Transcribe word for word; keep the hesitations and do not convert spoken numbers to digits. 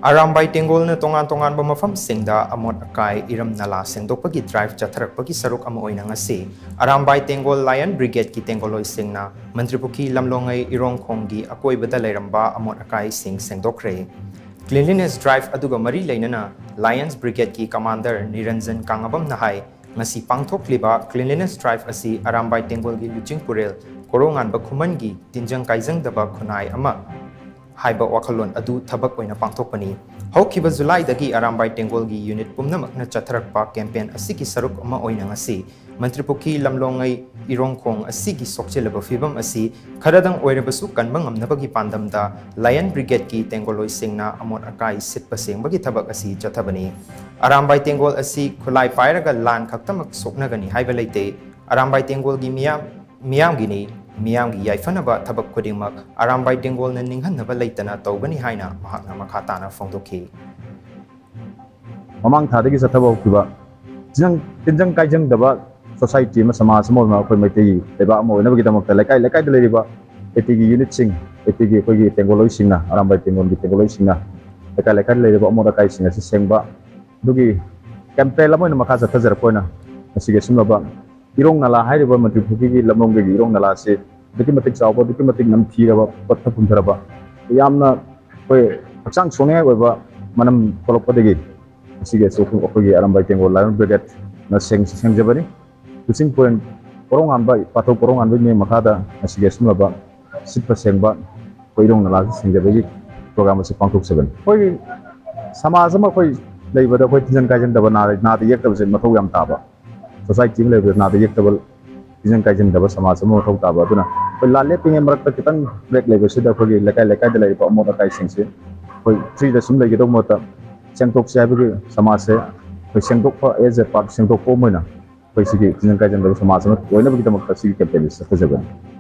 ꯑꯔꯥꯝꯕꯥꯏ ꯇꯦꯡꯒꯣꯜꯅ ꯇꯣꯉꯥꯟ ꯇꯣꯉꯥꯟꯕ ꯃꯐꯝꯁꯤꯡꯗ ꯑꯃꯣꯠ ꯑꯀꯥꯏ, ꯏꯔꯝ ꯅꯂꯥ ꯁꯦꯡꯗꯣꯛꯄꯒꯤ ꯗ꯭ꯔꯥꯏꯚ ꯆꯠꯊꯔꯛꯄꯒꯤ ꯁꯔꯨꯛ ꯑꯃ ꯑꯣꯏꯅ ꯉꯁꯤ ꯑꯔꯥꯝꯕꯥꯏ ꯇꯦꯡꯒꯣꯜ ꯂꯥꯏꯌꯟ ꯕ꯭ꯔꯤꯒꯦꯗꯀꯤ ꯇꯦꯡꯒꯣꯜꯂꯣꯏꯁꯤꯡꯅ ꯃꯟꯇ꯭ꯔꯤꯄꯨꯈ꯭ꯔꯤ ꯂꯝꯂꯣꯡꯉꯩ ꯏꯔꯣꯡꯈꯣꯡꯒꯤ ꯑꯀꯣꯏꯕꯗ ꯂꯩꯔꯝꯕ ꯑꯃꯣꯠ ꯑꯀꯥꯏꯁꯤꯡ ꯁꯦꯡꯗꯣꯛꯈ꯭ꯔꯦ꯫ ꯀ꯭ꯂꯤꯟꯂꯤꯅꯦꯁ ꯗ꯭ꯔꯥꯏꯚ ꯑꯗꯨꯒ ꯃꯔꯤ ꯂꯩꯅꯅ ꯂꯥꯏꯌꯟꯁ ꯕ꯭ꯔꯤꯒꯦꯗꯀꯤ ꯀꯃꯥꯟꯗꯔ ꯅꯤꯔꯟꯖꯟ ꯀꯥꯡꯉꯕꯝꯅ ꯍꯥꯏ, ꯉꯁꯤ ꯄꯥꯡꯊꯣꯛꯂꯤꯕ ꯀ꯭ꯂꯤꯟꯂꯤꯅꯦꯁ ꯗ꯭ꯔꯥꯏꯚ ꯑꯁꯤ ꯑꯔꯥꯝꯕꯥꯏ ꯇꯦꯡꯒꯣꯜꯒꯤ ꯂꯨꯆꯤꯡꯄꯨꯔꯦꯜ ꯀꯣꯔꯧꯉꯥꯟꯕ ꯈꯨꯃꯟꯒꯤ ꯇꯤꯟꯖꯪ ꯀꯥꯏꯖꯪꯗꯕ ꯈꯨꯟꯅꯥꯏ ꯑꯃ ꯍꯥꯏꯕ ꯋꯥꯈꯜꯂꯣꯟ ꯑꯗꯨ ꯊꯕꯛ ꯑꯣꯏꯅ ꯄꯥꯡꯊꯣꯛꯄꯅꯤ꯫ ꯍꯧꯈꯤꯕ ꯖꯨꯂꯥꯏꯗꯒꯤ ꯑꯔꯥꯝꯕꯥꯏ ꯇꯦꯡꯒꯣꯜꯒꯤ ꯌꯨꯅꯤꯠ ꯄꯨꯝꯅꯃꯛꯅ ꯆꯠꯊꯔꯛꯄ ꯀꯦꯝꯄꯦꯟ ꯑꯁꯤꯒꯤ ꯁꯔꯨꯛ ꯑꯃ ꯑꯣꯏꯅ ꯉꯁꯤ ꯃꯟꯇ꯭ꯔꯤꯄꯨꯈ꯭ꯔꯤ ꯂꯝꯂꯣꯡꯉꯩ ꯏꯔꯣꯡꯈꯣꯡ ꯑꯁꯤꯒꯤ ꯁꯣꯛꯆꯤꯜꯂꯕ ꯐꯤꯕꯝ ꯑꯁꯤ ꯈꯔꯗꯪ ꯑꯣꯏꯔꯕꯁꯨ ꯀꯟꯕ ꯉꯝꯅꯕꯒꯤ ꯄꯥꯟꯗꯝꯗ ꯂꯥꯏꯌꯟ ꯕ꯭ꯔꯤꯒꯦꯗꯀꯤ ꯇꯦꯡꯒꯣꯜꯂꯣꯏꯁꯤꯡꯅ ꯑꯃꯣꯠ ꯑꯀꯥꯏ ꯁꯤꯠꯄ ꯁꯦꯡꯕꯒꯤ ꯊꯕꯛ ꯑꯁꯤ ꯆꯠꯊꯕꯅꯤ꯫ ꯑꯔꯥꯝꯕꯥꯏ ꯇꯦꯡꯒꯣꯜ ꯑꯁꯤ ꯈꯨꯠꯂꯥꯏ ꯄꯥꯏꯔꯒ ꯂꯥꯟ ꯈꯛꯇꯃꯛ ꯁꯣꯛꯅꯒꯅꯤ ꯍꯥꯏꯕ ꯂꯩꯇꯦ꯫ ꯑꯔꯥꯝꯕꯥꯏ ꯇꯦꯡꯒꯣꯜꯒꯤ ꯃꯤꯌꯥꯝ, ꯃꯤꯌꯥꯝꯒꯤꯅꯤ꯫ ꯃꯤꯌꯥꯝꯒꯤ ꯌꯥꯏꯐꯅꯕ ꯊꯕꯛ ꯈꯨꯗꯤꯡꯃꯛ ꯑꯔꯥꯝꯕꯥꯏ ꯇꯦꯡꯒꯣꯜꯅ ꯅꯤꯡꯍꯟꯅꯕ ꯂꯩꯇꯅ ꯇꯧꯒꯅꯤ ꯍꯥꯏꯅ ꯃꯍꯥꯛꯅ ꯃꯈꯥ ꯇꯥꯅ ꯐꯣꯡꯗꯣꯛꯈꯤ꯫ ꯃꯃꯥꯡ ꯊꯥꯗꯒꯤ ꯆꯠꯊꯕ ꯍꯧꯈꯤꯕ ꯇꯤꯟꯖꯪ ꯇꯤꯟꯖꯪ ꯀꯥꯏꯖꯪꯗꯕ ꯁꯣꯁꯥꯏꯇꯤ ꯑꯃ, ꯁꯃꯥꯖ ꯑꯃ ꯑꯣꯏꯅ ꯑꯩꯈꯣꯏ ꯃꯩꯇꯩꯒꯤ ꯂꯩꯕꯥꯛ ꯑꯃ ꯑꯣꯏꯅꯕꯒꯤꯗꯃꯛꯇ ꯂꯩꯀꯥꯏ ꯂꯩꯀꯥꯏꯗ ꯂꯩꯔꯤꯕ ꯑꯦ ꯇꯤꯒꯤ ꯌꯨꯅꯤꯠꯁꯤꯡ, ꯑꯦ ꯇꯤꯒꯤ ꯑꯩꯈꯣꯏꯒꯤ ꯇꯦꯡꯒꯣꯜꯂꯣꯏꯁꯤꯡꯅ, ꯑꯔꯥꯝꯕꯥꯏ ꯇꯦꯡꯒꯣꯜꯒꯤ ꯇꯦꯡꯒꯣꯜꯂꯣꯏꯁꯤꯡꯅ ꯂꯩꯀꯥꯏ ꯂꯩꯀꯥꯏꯗ ꯂꯩꯔꯤꯕ ꯑꯃꯣꯠ ꯑꯀꯥꯏꯁꯤꯡ ꯑꯁꯤ ꯁꯦꯡꯕ, ꯑꯗꯨꯒꯤ ꯀꯦꯝꯄꯦꯟ ꯑꯃ ꯑꯣꯏꯅ ꯃꯈꯥ ꯆꯠꯊꯖꯔꯛꯄ ꯑꯣꯏꯅ ꯉꯁꯤꯒꯤ ꯑꯁꯨꯝꯂꯕ ꯏꯔꯣꯡ ꯅꯂꯥ ꯍꯥꯏꯔꯤꯕ ꯃꯟꯇ꯭ꯔꯤꯄꯨꯈ꯭ꯔꯤꯒꯤ ꯂꯝꯂꯣꯡꯗꯒꯤ ꯏꯔꯣꯡ ꯅꯂꯥꯁꯤ ꯑꯗꯨꯛꯀꯤ ꯃꯇꯤꯛ ꯆꯥꯎꯕ, ꯑꯗꯨꯛꯀꯤ ꯃꯇꯤꯛ ꯅꯝꯊꯤꯔꯕ, ꯄꯠꯊ ꯄꯨꯝꯊꯔꯕ, ꯌꯥꯝꯅ ꯑꯩꯈꯣꯏ ꯍꯛꯆꯥꯡ ꯁꯣꯛꯅꯤꯡꯉꯥꯏ ꯑꯣꯏꯕ ꯃꯅꯝ ꯊꯣꯛꯂꯛꯄꯗꯒꯤ ꯉꯁꯤꯒꯤ ꯑꯁꯤ ꯑꯩꯈꯣꯏꯒꯤ ꯑꯔꯥꯝꯕꯥꯏ ꯇꯦꯡꯒꯣꯜ ꯂꯥꯏꯌꯟ ꯕ꯭ꯔꯤꯒꯦꯗꯅ ꯁꯦꯡ-, ꯁꯦꯡꯖꯕꯅꯤ꯫ ꯂꯨꯆꯤꯡ ꯄꯨꯔꯦꯜ ꯀꯣꯔꯧꯉꯥꯟꯕ, ꯏꯄꯥꯊꯧ ꯀꯣꯔꯧꯉꯥꯟꯕꯒꯤ ꯃꯤꯡ ꯃꯈꯥꯗ ꯉꯁꯤꯒꯤ ꯑꯁꯨꯝꯂꯕ ꯁꯤꯠꯄ ꯁꯦꯡꯕ ꯑꯩꯈꯣꯏ ꯏꯔꯣꯡ ꯅꯂꯥꯁꯤ ꯁꯦꯡꯖꯕꯒꯤ ꯄ꯭ꯔꯣꯒ꯭ꯔꯥꯝ ꯑꯁꯤ ꯄꯥꯡꯊꯣꯛꯆꯕꯅꯤ꯫ ꯑꯩꯈꯣꯏꯒꯤ ꯁꯃꯥꯖ ꯑꯃ ꯑꯩꯈꯣꯏ ꯂꯩꯕꯗ ꯑꯩꯈꯣꯏ ꯇꯤꯟꯖꯪ ꯀꯥꯏꯖꯪꯗꯕ, ꯅꯥꯗ, ꯅꯥꯗ ꯌꯦꯛꯇꯕꯁꯦ ꯃꯊꯧ ꯌꯥꯝ ꯇꯥꯕ꯫ ꯁꯣꯁꯥꯏꯇꯤ ꯑꯃ ꯂꯩꯕꯗ ꯅꯥꯗ ꯌꯦꯛꯇꯕ, ꯇꯤꯟꯖꯪ ꯀꯥꯏꯖꯪꯗꯕ ꯁꯃꯥꯖ ꯑꯃ ꯃꯊꯧ ꯇꯥꯕ꯫ ꯑꯗꯨꯅ ꯑꯩꯈꯣꯏ ꯂꯥꯟ ꯂꯦꯞꯄꯤꯉꯩ ꯃꯔꯛꯇ ꯈꯤꯇꯪ ꯕ꯭ꯔꯦꯛ ꯂꯩꯕꯁꯤꯗ ꯑꯩꯈꯣꯏꯒꯤ ꯂꯩꯀꯥꯏ ꯂꯩꯀꯥꯏꯗ ꯂꯩꯔꯤꯕ ꯑꯃꯣꯠ ꯑꯀꯥꯏꯁꯤꯡꯁꯤ ꯑꯩꯈꯣꯏ ꯐ꯭ꯔꯤꯗ ꯁꯨꯝ ꯂꯩꯒꯗꯧꯕ ꯃꯍꯨꯠꯇ ꯁꯦꯡꯗꯣꯛꯁꯦ ꯍꯥꯏꯕꯒꯤ ꯁꯃꯥꯖꯁꯦ ꯑꯩꯈꯣꯏ ꯁꯦꯡꯗꯣꯛꯄ, as a part ꯁꯦꯡꯗꯣꯛꯄ ꯑꯃ ꯑꯣꯏꯅ ꯑꯩꯈꯣꯏ ꯁꯤꯒꯤ ꯇꯤꯟꯖꯪ ꯀꯥꯏꯖꯪꯗꯕ ꯁꯃꯥꯖ ꯑꯃ ꯑꯣꯏꯅꯕꯒꯤꯗꯃꯛꯇ ꯁꯤꯒꯤ ꯀꯦꯝꯄꯦꯟꯁꯦ ꯆꯠꯊꯖꯕꯅꯤ꯫